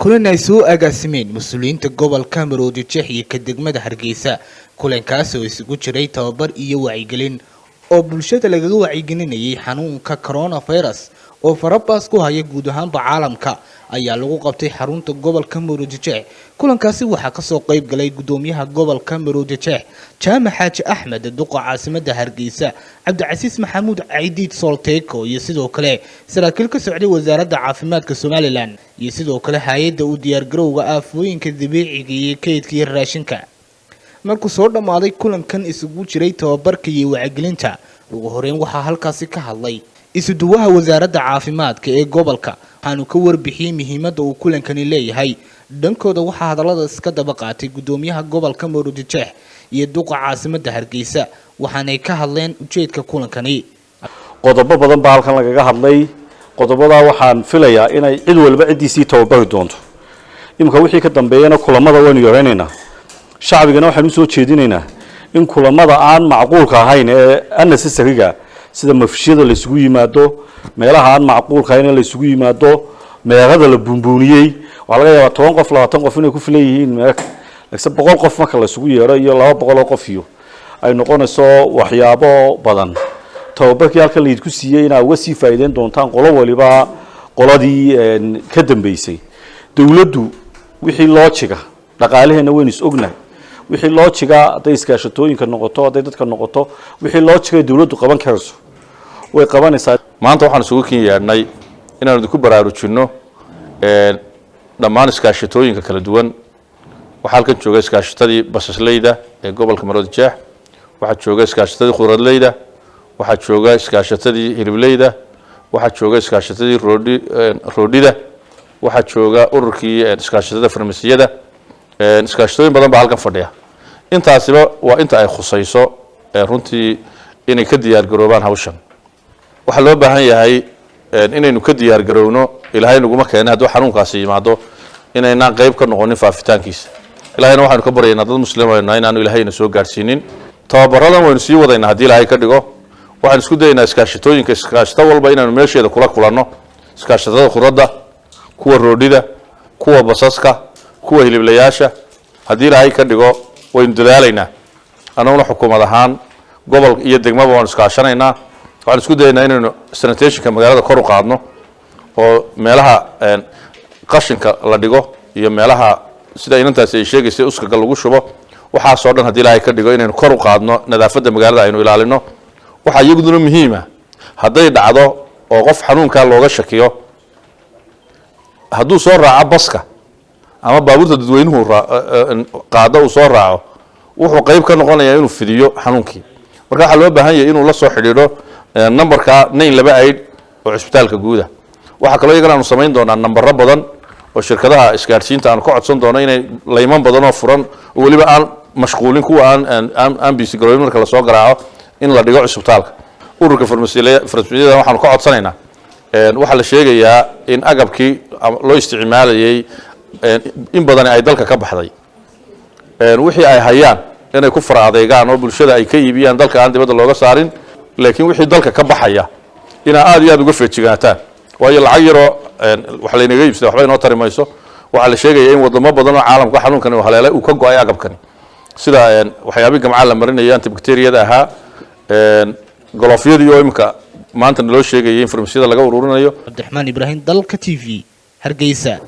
Kulan ay soo agaasimeen mas-uuliyiinta gobolka Maroodi Jeex iyo ka degmada Hargeysa, kulankaas oo isugu jiray tababar iyo wacyigelin oo bulshada lagaga wacyigelinayay xanuunka coronavirus oo farabaas ku haya guud ahaanba caalamka, ayaa lagu qabtay xarunta gobolka Maroodi Jeex. Kulankaasi waxaa kasoo qayb galay gudoomiyaha gobolka Maroodi Jeex, Jaamac Xaaji Axmed, duqa caasimada Hargeysa Cabdicasiis Maxamuud Caydiid Solteeko, iyo sidoo kale saraakiil ka socday wasaaradda caafimaadka Somaliland iyo sidoo kale hay-adda u diyaargarowga aafooyinka dabiiciga iyo kaydka iyo raashinka. Markuu soo dhammaaday kulankan isugu jiray tababarka iyo wacyigelinta, ugu horeyn waxaa halkaasi ka hadlay isuduwaha wasaaradda caafimaadka ee gobolka, waxaanu ka warbixiyey muhiimadda uu kulankani leeyahay. Dhankooda waxaa hadallada iska daba qaatay gudoomiyaha gobolka Maroodi Jeex iyo duqa caasimadda Hargeysa, waxaanay ka hadleen ujeedka kulankani. Qodobo badan baa halkan lagaga hadlay. Qodobadaa waxaan filayaa inay cid walba ciddiisii tababari doonto. Iminka wixii ka dambeeyana kulamada waynu yaraynaynaa. Shacbigana waxaan usoo jeedinaynaa in kulamada aan macquulka ahayn ee unnecessary-ga, sida mafishyada la isugu yimaado, meelaha aan macquulka ahayn ee la isugu yimaado, meerada la buunbuuniyey. Waxaa laga yaabaa 10 qof, 20 qof inay ku filan yihiin meerka, laakiinse 100 qof marka la isugu yeedho iyo 200 oo qof iyo ay noqonayso waxyaabo badan. Tababarkii halkan laydinku siiyey inaa uga sii faa'iideyn doontaan qolo waliba qoladii ka dambeysay. Dawladdu wixii loojiga dhaqaalaheenna waynu is ognahay, wixii loojiga, hadday iskaashatooyinka noqoto, hadday dadka noqoto, wixii loojiga dawladdu qaban karayso way qabanaysaa. Maanta waxaan isugu kin yeedhnay inaanu idinku baraarujinno dhammaan iskaashatooyinka kala duwan. Waxaa halkan jooga iskaashatadii basasleyda ee gobolka Maroodi Jeex, waxaa jooga iskaashatadii khudradleyda, waxaa jooga iskaashatadii hilibleyda, waxaa jooga iskaashatadii roodhida, waxaa jooga ururkii iskaashatada farmasiyada. Iskaashatooyin badan baa halkan fadhiya. Intaasiba waa inta ay khusayso runtii inay ka diyaar garoobaan hawshan. Waxaa loo baahan yahay inaynu ka diyaar garowno. Ilaahay naguma keenay, hadduu xanuunkaasi yimaado, inaynaan qayb ka noqonin faafitaankiisa. Ilahayna waxaynu ka baryaynaa, dad muslimayna, inaanu ilaahayna soo gaadhsiinin. Tababaradan waynu sii wadaynaa haddii Ilaahay ka dhigo. Waxaan isku dayaynaa iskaashatooyinka, iskaashato walba inaanu meesheeda kula kulanno: iskaashatada khudradda, kuwa roodhida, kuwa basaska, kuwa hiliblayaasha. Haddii Ilaahay ka dhigo, waynu dadaalaynaa. Annaguna xukuumad ahaan gobol iyo degmaba waanu iskaashanaynaa. Waxaan isku dayaynaa inaynu sanitationka magaalada kor u qaadno oo meelaha qashinka la dhigo iyo meelaha, sida inantaasi ay sheegaysay, uskaga lagu shubo, waxaasoo dhan, haddii Ilaahay ka dhigo, inaynu kor u qaadno nadaafadda magaalada, aynu ilaalino. Waxaa iyaguduna muhiima, hadday dhacdo oo qof xanuunkaa looga shakiyo, hadduu soo raaco baska ama baabuurta dadweynuhu qaado uu soo raaco, wuxuu qayb ka noqonayaa inuu fidiyo xanuunkii. Marka waxaa loo baahan yahay inuu la soo xidhiidho numberka 928 oo cusbitaalka guuda. Waxaa kaloo iyagana aanu samayn doonaa nambaro badan oo shirkadaha isgaadhsiinta aanu ka codsan doono inay layman badan oo furan oo weliba aan mashquulin kuwa aan busy garoobin marka lasoo garaaco in la dhigo cusbitaalka. Ururka farmasiyada waxaanu ka codsanaynaa, waxaa la sheegayaa in agabkii loo isticmaalayay in badani ay dalka ka baxday. Wixii ay hayaan inay ku fara adeegaan oo bulshada ay ka iibiyaan, dalka aan dibadda looga saarin. Laakiin wixii dalka ka baxaya inaa aad iyo aad uga feejigaataan, waayo lacag yaroo wax laynaga iibsada waxba inoo tari mayso. Waxaa la sheegaya in wadamo badan oo caalamka xanuunkani uu haleelay uu ka go-ay agabkani, sida waxyaabihii gamcaa la marinaya, antibacteriyada ahaa, galoofyadii oo imika maanta naloo sheegayay in farmasiyada laga ururinayo. Cabdiraxmaan Ibraahim, Dalka TV, Hargeysa.